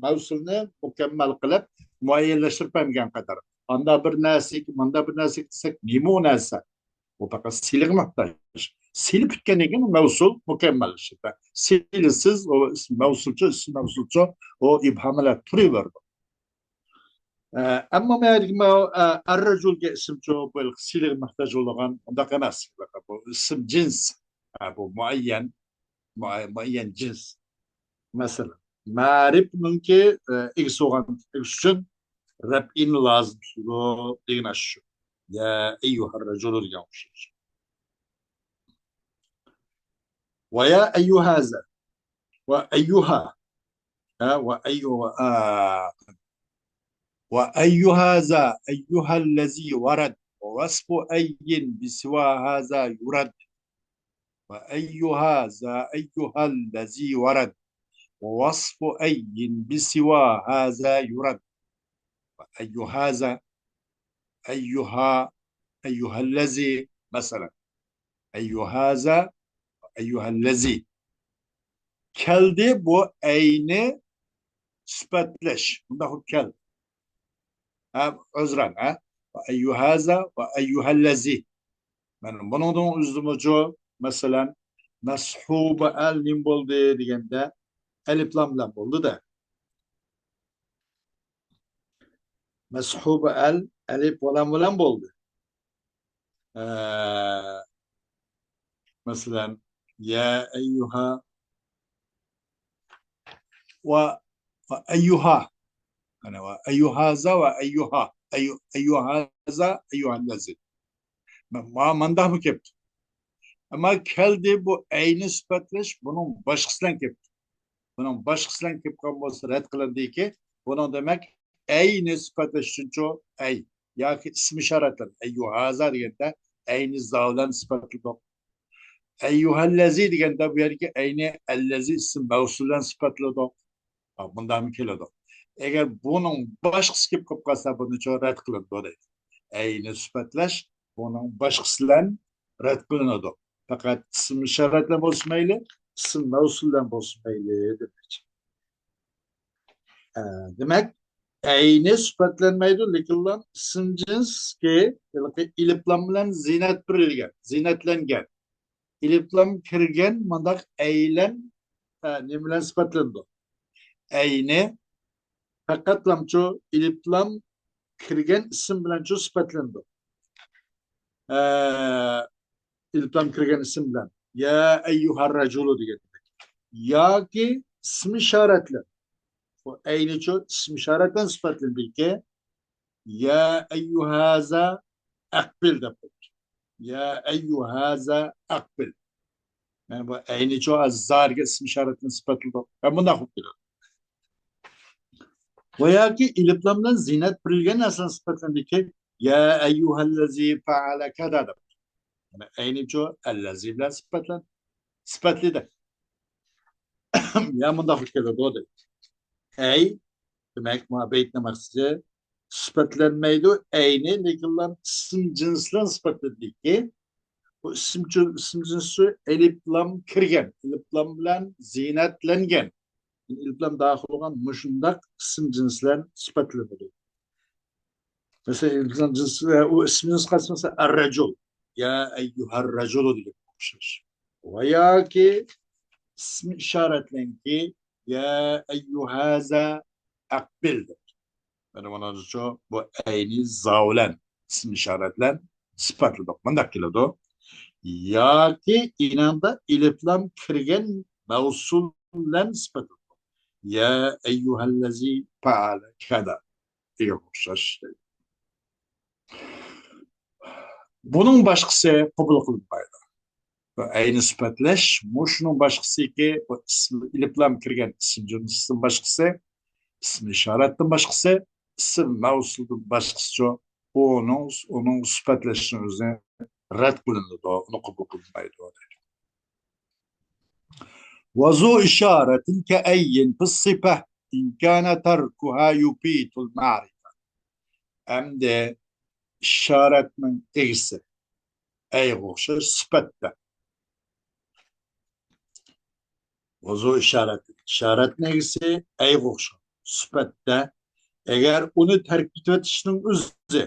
مەۋسۇلنى مۇكەممەل قىلىپ مۇئەييەنلەشتۈرۈپ بەرمىگەن قەدەر. ئاندا بىر نەرسە، ماندا بىر نەرسە دېسەك، نېمە ئۇ نەرسە؟ ئۇ پەقەت سىلىگە موھتاج. سىلە پۈتكەندىن كېيىن مەۋسۇل مۇكەممەللىشىدۇ. سىلىسىز ئۇ ئىسم مەۋسۇلچۇ، ئىسم مەۋسۇلچۇ ئۇ ئىبھام ھالەت تۇرۇۋېرىدۇ. ئە، ئەمما مەيەردىكى مەۋ-، ئە، ئەررەجۇلگە ئىسىمچۇ بۇ سىلىگە موھتاج بولغان ئۇنداق ئەمەس. بۇ ئىسىم جىنس. ئە، بۇ مۇئەييەن، مۇئەي-، مۇئەييەن جىنس. مەسىلەن، مەرىپنىڭكى، ئە، ئىگىسى بولغان ئىگىسى ئۈچۈن رەپئىنى لازىم تۇتىدۇ دېگەن ئاشۇ. يا ئەييۇھەررەجۇلۇ دېگەن ئوخشاش. ۋە يا ئەييۇھازا. ۋە ئەييۇھا. ھە، ۋە ئەييۇ-، ۋە، ئا. ۋە ئەييۇھازا، ئەييۇھەللەزى ۋەرەد. ۋە ۋەسفۇ ئەييىن بىسىۋا ھازا يۇرەد. ۋە ئەييۇھازا، ئەييۇھەللەزى ۋەرەد. ۋە ۋەسفۇ ئەييىن بىسىۋا ھازا يۇرەد. ۋە ئەييۇھازا، ئەييۇھا، ئەييۇھەللەزى، مەسىلەن. ئەييۇھازا، ئەييۇھەللەزى. كەلدى بۇ ئەينى سۈپەتلەش. بۇنداق بولۇپ كەلدى. ھە، ئۆزرەن، ھە؟ ۋە ئەييۇھازا، ۋە ئەييۇھەللەزى. مانا بۇنىڭدىن ئۆزىمۇچۇ، مەسىلەن، مەسھۇبە ئەل نېمە بولدى دېگەندە، ئەلىپلام بىلەن بولدى-دە. مەسھۇبە ئەل، ئەلىپ ۋە لام بىلەن بولدى. ئە، مەسىلەن، يا ئەييۇھا ۋە، ۋە ئەييۇھا. يەنى ۋە ئەييۇھازا ۋە ئەييۇھا. ئەييۇ-، ئەييۇھازا، ئەييۇھەللەزى. ما-، ما-، مانداقمۇ كەپتۇ. ئەمما كەلدى بۇ ئەينى سۈپەتلەش بۇنىڭ باشقىسى بىلەن كەپتۇ. بۇنىڭ باشقىسى بىلەن كېلىپ قالغان بولسا رەت قىلىندىكى، بۇنىڭ دېمەك ئەينى سۈپەتلەش ئۈچۈنچۇ ئەي ياكى ئىسمى ئىشارەتلەر. ئەييۇھازا دېگەندە ئەينى زا بىلەن سۈپەتلىدۇق. ئەييۇھەللەزى دېگەندە بۇ يەردىكى ئەينى ئەللەزى ئىسىم مەۋسۇل بىلەن سۈپەتلىدۇق. ھا، بۇنداقمۇ كېلىدۇ. ئەگەر بۇنىڭ باشقىسى كېلىپ قالسا، بۇنىچۇ رەت قىلىنىدۇ دەيدۇ. ئەينى سۈپەتلەش بۇنىڭ باشقىسى بىلەن رەت قىلىنىدۇ. پەقەت ئىسىم ئىشارەت بىلەن بولسا مەيلى، ئىسىم مەۋسۇل بىلەن بولسا مەيلى دېمەكچى. ئە، دېمەك، ئەينى سۈپەتلەنمەيدۇ، لېكىنلا ئىسىم جىنسكى ھېلىقى ئېلىپلام بىلەن زىننەت بېرىلگەن، زىننەتلەنگەن. ئېلىپلام كىرگەن مانداق ئەيلەن، ئە، نېمە بىلەن سۈپەتلىنىدۇ؟ ئەينى پەقەتلامچۇ ئېلىپلام كىرگەن ئىسىم بىلەنچۇ سۈپەتلىنىدۇ؟ ئە، ئېلىپلام كىرگەن ئىسىم بىلەن. يا ئەييۇھەر رەجۇلۇ دېگەندەك. ياكى ئىسمى ئىشارەت بىلەن. بۇ ئەينىچۇ ئىسمى ئىشارەت بىلەن سۈپەتلىنىدىكى. يا ئەييۇھازا ئەقبىل دەپ قويدۇ. يا ئەييۇھازا ئەقبىل. يەنى بۇ ئەينىچۇ ئەززارگە ئىسمى ئىشارەت بىلەن سۈپەتلىدۇق. ھە، بۇنداق بولۇپ كېلىدۇ. ۋە ياكى ئېلىپلام بىلەن زىننەت بېرىلگەن نەرسىلەرنى سۈپەتلىگەندىكى، يا ئەييۇھەللەزى فەئەلە كەزا دەپ. يەنى ئەينىچۇ ئەللەزى بىلەن سۈپەتلەن-، سۈپەتلىدى. يا مۇنداق بولۇپ كېلىدۇ دەيدۇ. ئەي، دېمەك، ما بەيتنىڭ مەقسىتى سۈپەتلەنمەيدۇ. ئەينى، لېكىنلا ئىسىم جىنس بىلەن سۈپەتلىنىدىكى، بۇ ئىسىم جىن-، ئىسىم جىنسى ئېلىپ لام كىرگەن، ئېلىپ لام بىلەن زىينەتلەنگەن، ئېلىپ لام داخىل بولغان مۇشۇنداق ئىسىم جىنس بىلەن سۈپەتلىنىدۇ. مەسىلەن، ئېلىپ لام جىنس، ئۇ ئىسىم جىنس قايسى؟ مەسىلەن، ئەررەجۇل، يا ئەييۇھەررەجۇلۇ دېگەن ئوخشاش. ۋە ياكى ئىسمى ئىشارەتلەنكى، يا ئەييۇھازا ئەقبىل دەپ. مانا مانا شۇ، بۇ ئەينى زا بىلەن ئىسمى ئىشارەت بىلەن سۈپەتلىدۇق. مۇنداق كېلىدۇ. ياكى ئېنىڭدا ئېلىپ لام كىرگەن مەۋسۇل بىلەن سۈپەتلىدۇق. يا ئەييۇھەللەزى پەئەلە كەزا دېگەن ئوخشاش. بۇنىڭ باشقىسى قوبۇل قىلىنمايدۇ. بۇ ئەينى سۈپەتلەش، مۇشۇنىڭ باشقىسىكى، بۇ ئىسىم، ئېلىپ لام كىرگەن ئىسىم جىنستىن باشقىسى، ئىسمى ئىشارەتتىن باشقىسى، ئىسىم مەۋسۇلدىن باشقىسىچۇ، ئۇنىڭ، ئۇنىڭ سۈپەتلەشنىڭ ئۆزى رەت قىلىنىدۇ، ئۇنى قوبۇل قىلمايدۇ دەيدۇ. وذو إشارة كأي في الصفة إن كان تركها يفيد المعرفة. ئەمدى ئىشارەتنىڭ ئىگىسى ئەيگە ئوخشاش سۈپەتتە. وذو إشارة. ئىشارەتنىڭ ئىگىسى ئەيگە ئوخشاش سۈپەتتە. ئەگەر ئۇنى تەرك ئېتىۋېتىشنىڭ ئۆزى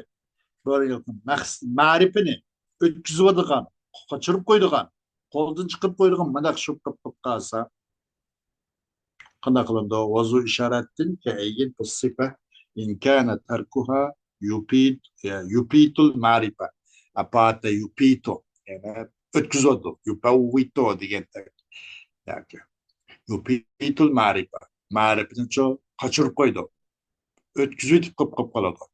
بىر مەقس-، مەرىپىنى ئۆتكۈزۈۋېتىدىغان، قاچۇرۇپ قويىدىغان، قولدىن چىقىرىپ قويىدىغان مۇنداق شۇ قىلىپ قالسا، قانداق قىلىنىدۇ؟ وذو إشارة كأي في الصفة إن كان تركها يفيد، يفيد المعرفة. أفاد يفيد، يەنى ئۆتكۈزۈۋېتىدۇ. يفوت دېگەندەك. ياكى يفيد المعرفة. مەرىپىنىچۇ قاچۇرۇپ قويىدۇ. ئۆتكۈزۈۋېتىپ قويۇپ قويۇپ قالىدۇ.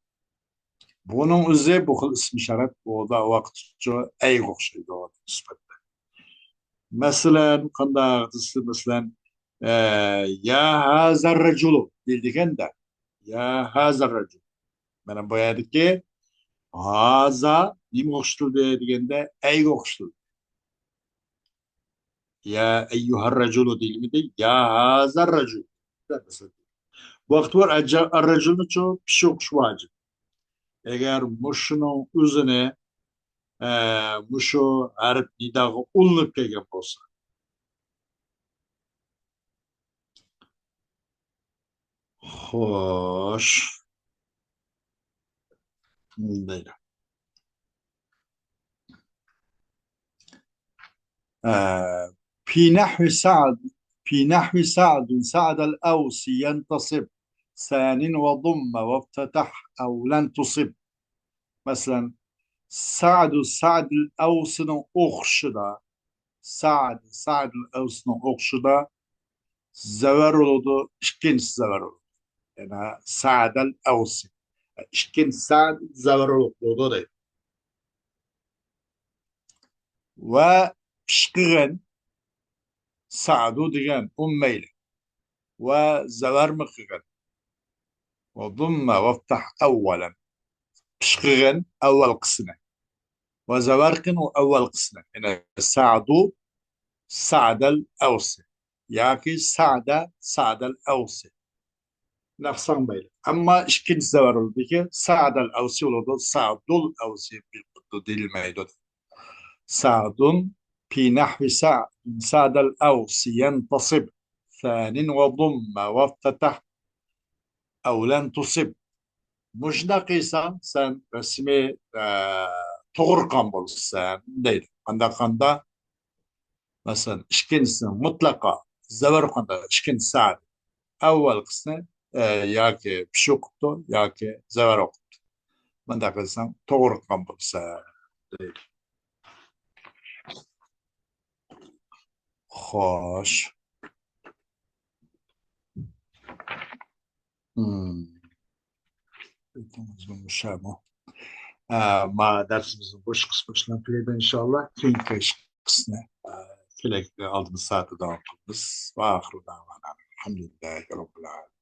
بۇنىڭ ئۆزى بۇ خىل ئىسىم ئىشارەت بۇ ۋاقىتچۇ ئەيگە ئوخشايدۇ سۈپەتتە. مەسىلەن، قانداق دېسە، مەسىلەن، ئە، يا ھازا رەجۇلۇ دېگەندە، يا ھازا رەجۇل. مانا بۇ يەردىكى ھازا نېمىگە ئوخشىتىلدى دېگەندە، ئەيگە ئوخشىتىلدى. يا ئەييۇھەر رەجۇلۇ دېيىلمىدى، يا ھازا رەجۇل. بۇ ۋاقىت بار، ئەجە-، ئەررەجۇلنىچۇ پىشى ئوقۇش ۋاجىپ. ئەگەر مۇشۇنىڭ ئۆزىنى، ئە، مۇشۇ ھەرپ نىداغا ئۇلىنىپ كەلگەن بولسا. خوش. دەيدۇ. ئە، في نحو سعد، في نحو سعد، سعد الأوس ينتصب، ثان وضم وافتتح أو لن تصب. مەسىلەن، سەئدۇ، سەئدۇل ئەۋسىنىڭ ئوخشىشىدا، سەئد، سەئدۇل ئەۋسىنىڭ ئوخشىشىدا زەۋەر بولىدۇ، ئىككىنچىسى زەۋەر بولىدۇ. يەنى سەئدەل ئەۋسى. ئىككىنچى سەئد زەۋەر بولىدۇ دەيدۇ. ۋە پىشقىغىن سەئدۇ دېگەن ئۇممەيلى. ۋە زەۋەرمۇ قىلغىن. ۋە ضم وافتح أولا. پىشقىغىن ئەۋۋەلقىسىنى. ۋە زەۋەر قىلغىن ئۇ ئەۋۋەلقىسىنى. يەنى سەئدۇ، سەئدەل ئەۋسى. ياكى سەئدە، سەئدەل ئەۋسى. نەخساڭ مەيلى. ئەمما ئىككىنچى زەۋەر بولىدۇكى، سەئدەل ئەۋسى بولىدۇ، سەئدۇل ئەۋسى دېيىلمەيدۇ. سەئدۇن في نحو سعد، سعدەل ئەۋسى ينتصب، ثان وضم وافتتح أو لن تصب. مۇشۇنداق قىلساڭ، سەن رەسمىي، ئە، توغرا قىلغان بولىسەن، دەيدۇ. قانداق، قانداق؟ مەسىلەن، ئىككىنچىسىنى مۇتلەقا زەۋەر قىلغاندا، ئىككىنچى سەئد ئەۋۋەلقىسىنى، ئە، ياكى پىشى ئوقۇپتۇ، ياكى زەۋەر ئوقۇپتۇ. مۇنداق قىلساڭ، توغرا قىلغان بولىسەن، دەيدۇ. خوش. مم. ئە، ما دەرسىمىزنىڭ بۇ قىسمى باشلىنىپ كېلىدۇ، ئىنشاللا. كېيىنكى قىسمى، ئە، كېلەكتە ئالدىمىز سائەتتە داۋام قىلىمىز. ۋە ئاخىرۇ دەۋانا ئەلھەمدۇلىللاھى رەببىل ئالەمىن.